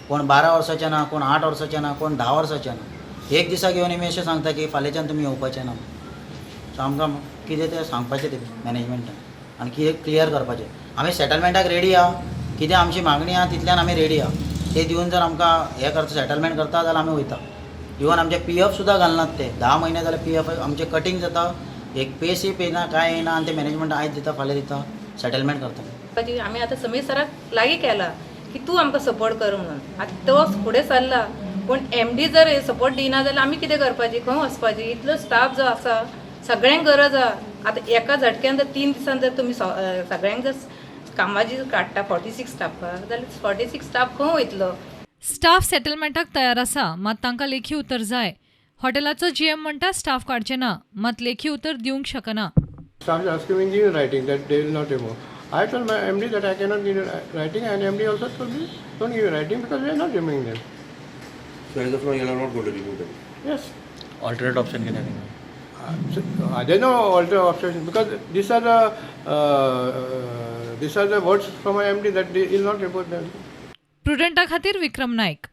कोण 12 वर्साचे ना, कोण 8 वर्साचे ना, कोण 10 वर्साचे ना. एक दिसाक येवन आमी अशें सांगता की फाल्यांच्यान तुमी येवपाचे ना. सो आमकां कितें तें सांगपाचें तें मॅनेजमेंटान आनी कितें क्लियर करपाचें. आमी सेटलमेंटाक रेडी आहा, कितें आमची मागणी आहा तितल्यान आमी रेडी आहा. ते दिवन जर आमकां हें करता, सेटलमेंट करता जाल्यार आमी वयता. इवन आमचे पीएफ सुद्दां घालनात ते. 10 म्हयने जाल्यार पीएफ आमचें कटींग जाता, एक पे स्लीप येयना, कांय येयना आनी ते मॅनेजमेंट आयज दिता फाल्यां दिता, सेटलमेंट करता. आमी आतां समीर सराक लागीं केला की तूं आमकां सपोर्ट कर म्हणून. आतां तो फुडें सरला, पूण एमडी जर सपोर्ट दिना जाल्यार आमी कितें करपाची, खंय वचपाची? इतलो स्टाफ जो आसा सगळ्यांक गरज आहा. आतां एका झटक्यान जर 3 दिसान जर तुमी सगळ्यांक जर कामाची काडटा 46 स्टाफाक जाल्यार 46 स्टाफ खंय वयतलो? स्टाफ सेटलमेंटाक तयार आसा, मात तांकां लेखी उतर जाय. हॉटेलाचो जीएम म्हणटा स्टाफ काडचे ना, मात लेखी उतर दिवंक शकना. Staff is asking me give writing that they will not remove. I told my MD that I cannot give writing, and MD also told me don't give writing because we are not removing them. So as of now, you are not going to remove them? Yes. Alternate option कितें? So, there is no alternate option because these are the words from my MD that they will not remove them. प्रुडंटा खातीर विक्रम नायक.